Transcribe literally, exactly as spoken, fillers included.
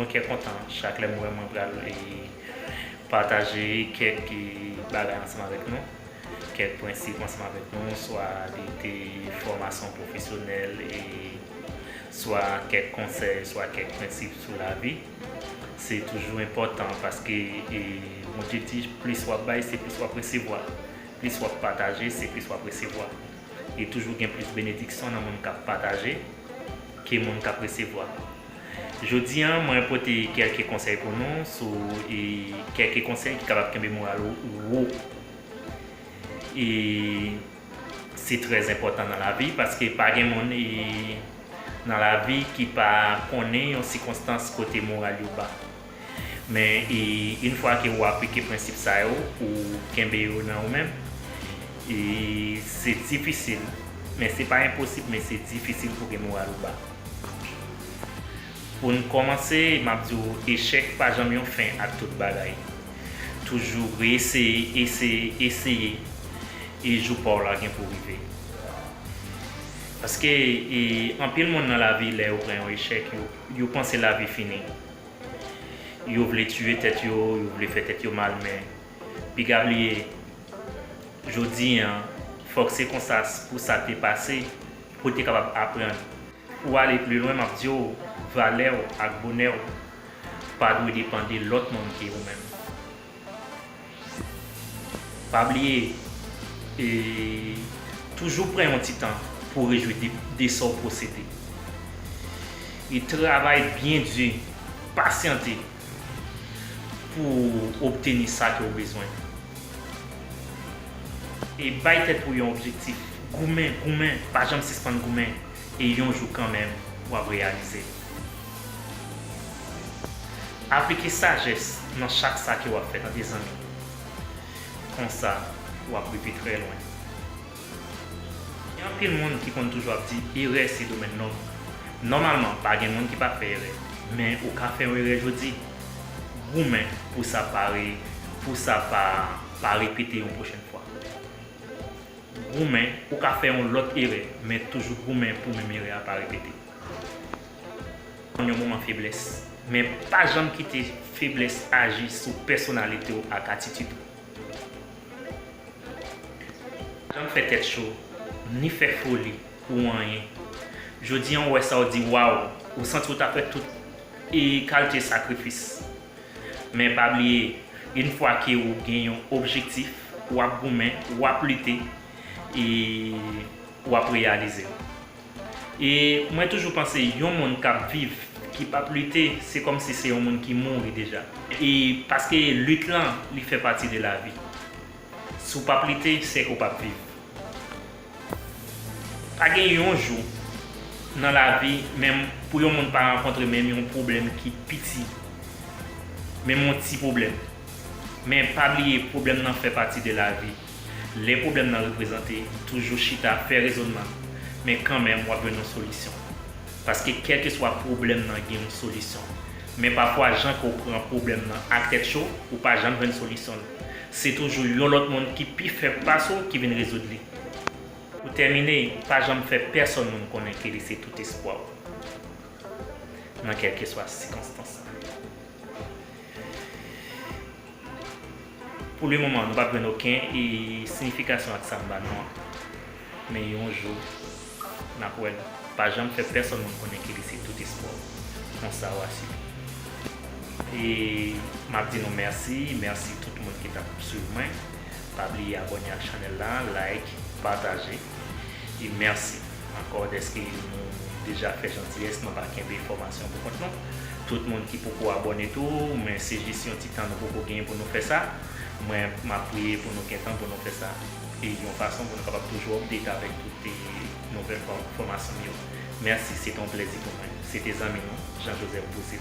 Kè kontan chak lè m wè mwen pral, e, pataje kèk, e, bagay ansanm avèk nou, kèk prensip ansanm avèk nou, swa li te fòmasyon pwofesyonèl, e, swa kèk konsèy, swa kèk prensip sou lavi. Se toujou enpòtan paske, e, Bondye di, plis w ap bay, se plis w ap resevwa. Plis w ap pataje, se plis w ap resevwa. E toujou gen plis benediksyon nan moun k ap pataje ke moun k ap resevwa. Jodi a, mwen pote kèlke konsèy pou nou sou, e, kèlke konsèy ki kapab kenbe moral ou wo. E se trè enpòtan nan lavi, paske pa gen moun, e, nan lavi ki pa konnen yon sikonstans kote moral yo ba. Men, e, yon fwa ke ou aplike prensip sa yo, ou kenbe yo nan ou menm, e, se difisil, men se pa enposib, men se difisil pou gen moral ou ba. Pou n kòmanse, m ap di w, echèk pa janm yon fen ak tout bagay. Toujou reeseye, eseye, eseye, e jou pa w la gen pou rive. Paske, e, anpil moun nan lavi, lè yo pran yon echèk, yo, yo panse lavi fini. Yo vle tiye tèt yo, yo vle fè tèt yo mal, men piga bliye, jodi a, fòk se konsa pou sa te pase, pou te kapab aprann. Pou ale pli lwen, m ap di w, valè w ak bonè w pa dwe depann de lòt moun ke ou menm. Pa bliye, e, toujou pran yon ti tan pou rejwi de, de sa w posede. E travay byen di, pasyante pou w obteni sa ke w bezwen. E bay tèt ou yon objektif. Goumen, goumen, pa janm sispann goumen. E yon jou kanmenm, w ap reyalize. Aplike sajès nan chak sa ke w ap fè, tande zanmi. Konsa, w ap rive trè lwen. Gen anpil moun ki konn toujou ap di, erè se domèn nòm. Nòmalman, pa gen moun ki pa fè erè. Men ou ka fè yon erè jodi. Goumen pou sa pa re-, pou sa pa, pa repete yon pwochèn fwa. Goumen, ou ka fè yon lòt erè, men toujou goumen pou menm erè a pa repete. Yon moman feblès, men pa janm kite feblès aji sou pèsonalite w ak atitid ou. Pa janm fè tèt cho, ni fè foli pou anyen. Jodi a, w wè sa, w di, waw, ou santi w ta fè tout e kalite sakrifis. Men pa bliye, yon fwa ke ou gen yon objektif, w ap goumen, w ap lite, e w ap reyalize l. E mwen toujou panse yon moun k ap viv, ki p ap lite, se kòmsi se yon moun ki mouri deja. E paske lit lan, li fè pati de lavi. Si w p ap lite, se ke w p ap viv. Pa gen yon jou nan lavi, menm pou yon moun pa rankontre menm yon pwoblèm ki piti, menm yon ti pwoblèm. Men pa bliye, pwoblèm nan fè pati de lavi. Lè pwoblèm nan reprezante, toujou chita, fè rezònman. Men kanmenm, w ap jwenn yon solisyon. Paske kèlkeswa pwoblèm nan gen yon solisyon. Men pafwa, jan ke w pran pwoblèm nan ak tèt cho, ou pa janm jwenn solisyon l. Se toujou yon lòt moun ki pi fèb pase w ki vin rezoud li. Pou tèmine, pa janm fè pèsonn moun konnen ke li se tout espwa w nan kèlkeswa sikonstans la. Pou lemoman, nou p ap jwenn okenn, e, siyifikasyon ak sa m ba nou an. Men yon jou, n ap wè l. Pa janm fè pèsonn moun konnen ke li se tout espwa w. Konsa w asire. E m ap di nou mèsi, mèsi tout moun ki t ap swiv mwen. Pa bliye abòne ak chanèl la, like, pataje. E mèsi ankò dèske nou deja fè jantiyès, nou pa kenbe enfòmasyon pou kont nou. Tout moun ki poko abòne tou, men se jis yon ti tan nou poko genyen pou nou fè sa. Mwen, m ap priye pou nou gen tan pou nou fè sa. E yon fason pou nou kapab toujou update avèk tout, e, nouvèl fò-, enfòmasyon m yo. Mèsi, se te yon plèzi pou mwen. Se te zanmi nou, Jean Joseph Boussy.